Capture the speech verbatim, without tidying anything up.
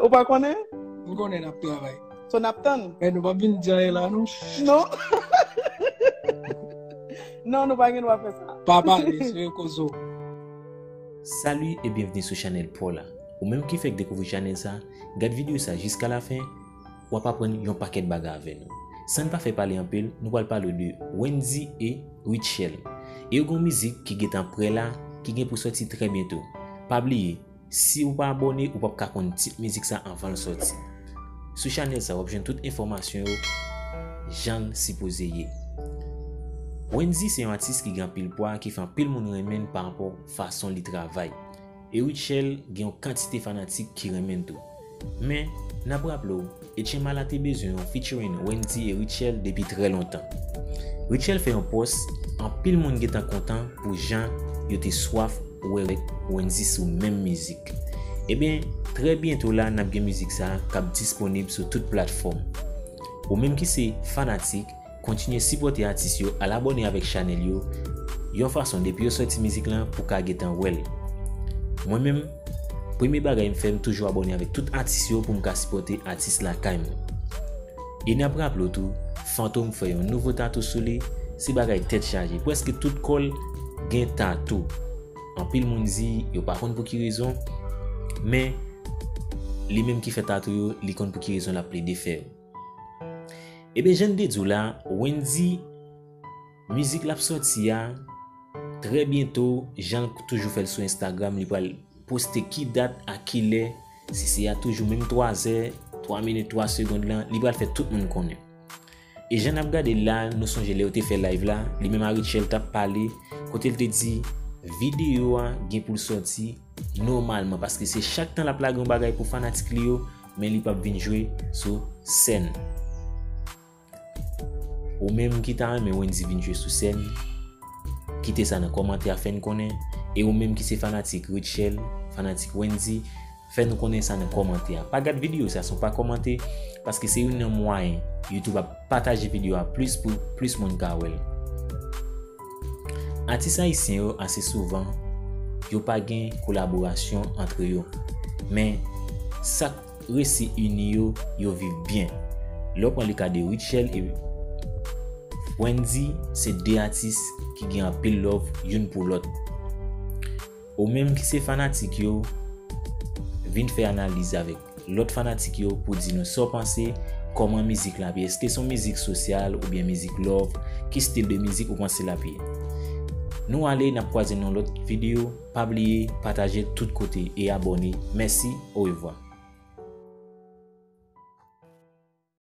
Ou pa konnen? M konnen n ap travay. So n ap tann. Men nou pa vin di anyen la, non? Non. Non, nou pa gen dwa fè sa. Pa pale, se kozo. Salut et bienvenue sou chanèl pa w la. Ou menm ki fèk dekouvri chanèl sa, gad videyo sa jiska lafen, w ap aprann yon pakèt bagay avè nou. San n pa fè pale anpil, nou pral pale de Wendyy e Rutshelle. E yo gen yon mizik ki gentan prè la, ki gen pou sòti trè byento. Pa bliye, si ou pa abòne, ou p ap ka konn tit mizik sa anvan l sòti. Sou chanèl sa, w ap jwenn tout enfòmasyon yo jan l sipoze ye. Wendyy se yon atis ki gen anpil pwa, ki fè anpil moun renmen l pa rapò fason li travay. E Rutshelle gen yon kantite fanatik ki renmen l tou. Men, n ap raple w, Etchen Mala te bezwen yon featuring Wendyy e Rutshelle depi trè lontan. Rutshelle fè yon pòs, anpil moun gentan kontan pou jan yo te swaf wè Wendyy sou menm mizik. Ebyen, trè byento la, n ap gen mizik sa a k ap disponib sou tout platfòm. Ou menm ki se fanatik, kontinye sipòte atis yo, al abòne avèk chanèl yo, yon fason depi yo sòti mizik lan pou w ka gentan wè l. Mwen menm, premye bagay m fè, m toujou abòne avèk tout atis yo pou m ka sipòte atis lakay mwen. E n ap raple w tou, Fantom fè yon nouvo tatou sou li, se bagay tèt chaje. Prèske tout kò l gen tatou. Anpil moun di yo pa konn pou ki rezon, men li menm ki fè tatou yo, li konn pou ki rezon l ap plede fè yo. Ebyen, jan n te di w la, Wendyy, mizik l ap sòti a, trè byento, jan l toujou fè l sou Instagram, li pral poste ki dat, a ki lè, si se a toujou menm twazè, twa minit, twa segond lan, li pral fè tout moun konnen. E jan n ap gade l la, nou sonje lè yo te fè live la, li menm a Rutshelle t ap pale, kote l te di videyo a gen pou l sòti nòmalman, paske se chak tan l ap lage yon bagay pou fanatik li yo, men li p ap vin jwe sou sèn. Ou menm ki ta renmen Wendyy vin jwe sou sèn, kite sa nan kòmantè a, fè n konnen. E ou menm ki se fanatik Rutshelle, fanatik Wendyy, fè nou konnen sa nan kòmantè a. Pa gad videyo sa san w pa kòmante, paske se youn nan mwayen YouTube ap pataje videyo a plis pou plis moun ka wè l. Atis ayisyen yo ase souvan, yo pa gen kolaborasyon antre yo. Men, sa k resi ini yo, yo viv byen. Lè w pran le ka de Rutshelle e Wendyy, se de atis ki gen anpil love youn pou lòt. Ou menm ki se fanatik yo, vin fè analiz avèk lòt fanatik yo pou di nou sa w panse, kòman mizik la ap ye. Èske se yon mizik sosyal oubyen mizik love? Ki stil de mizik ou panse l ap ye? Nou ale, n ap kwaze nan lòt videyo. Pa bliye pataje l tout kote e abòne. Mèsi, orevwa.